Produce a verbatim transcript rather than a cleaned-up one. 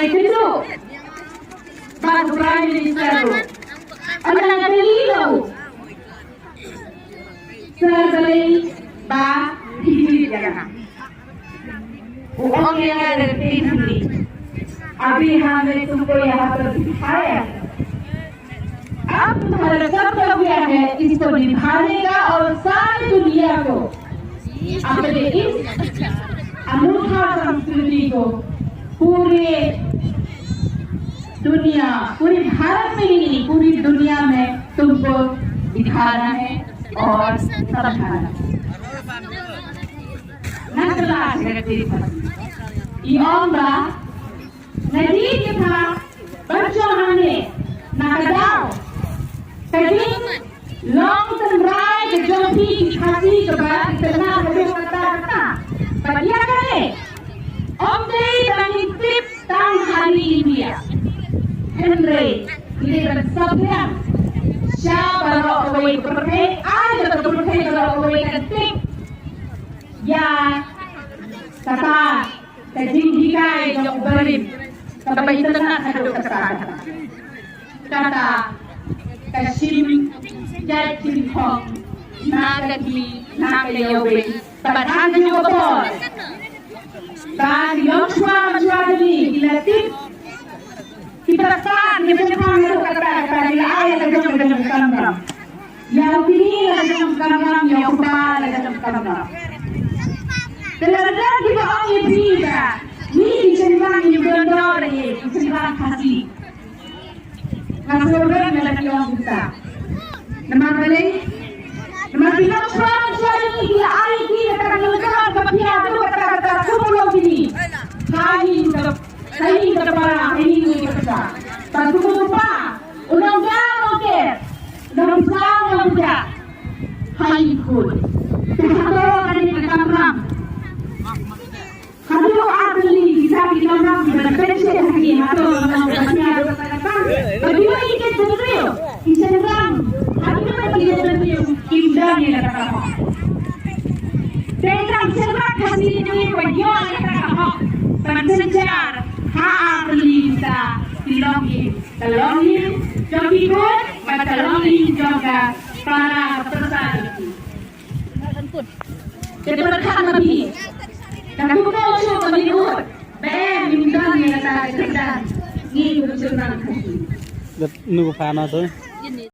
Kynduh bad u Prime Minister ruh. Ynda nga kylli ïa u, Sir, balei ba phi jied ïa nga? U ong ïa nga da ka ktien Hindi, अभी हमें तुमको यहाँ पर बिठाया है, अब तुम्हारा कर्तव्य है इसको निभाने का और सारी दुनिया को अपने इस अनूठा संस्कृति को पूरे दुनिया, पूरे भारत में ही नहीं, पूरी दुनिया में तुमको दिखाना है और समझाना है। Nga klet ïa ka ktien Khasi. I ong ba nga jied ïa pha ban shong hangne na ka daw ka jinglong tynrai ka jong phi ki Khasi kaba itynnad haduh katta katta. Bad ïa kane ym dei ba ngin tip tang ha ri India, hynrei ngi dei ban saphriang sha baroh kawei ka pyrthei, ai ba ka pyrthei baroh kawei kan tip ïa kata ka jinghikai jong u barim kaba itynnad haduh katta katta. Kata ka shim jait shim phong na ka kmie na ka ïew beiñ. Bad ha kajuh ka por ba ki longshuwa manshuwa jong ngi ki la tip, ki pyrkhat, ki pyrkhat haduh katta katta, ki la ai la ka jong ka jong ka kamram. Ïa u kmie la ka jong ka kamram, ïa u kpa la ka jong ka kamram. Te lada kiba ong ïa phi ba ngi ki shynrang ngi don dor ïa ki shynrang Khasi. Nga sngewbha nga la ïoh kumta. Namar balei? Namar ki nongshwa nongshwa jong ngi ki la ai ïa ki kata ka lyngkot ka pia tu kata kata kumno kini. Ka ïing ka, ka ïing ka para, ka ïing ka para. Bad kumno pa u nongdar nongker, nongpynsah nongpynjah ha ïing khun. Te hato kane ka kamram. Haduh ar tylli ki sa ki kamram kiba depend seh ha ki, hato nang ba ïa ka kata. Ba ki wei ki kit bynriew ki shynrang, ha ki wei ki kit bynriew kim don ïa kata ka hok. Te tang shynrang Khasi ne ba ïoh ïa kata ka hok ban synshar ha ar tylli ki sa ki longïing, ka longïing jong ki khun bad ka longïing jong ka para ka pyrsa jong ki. Te pyrkhat ma phi. Ka kumno shuh ka mih ut ba ngim don ïa kata ka kyrdan ngi kum shynrang Khasi. Gat nu ka phana to.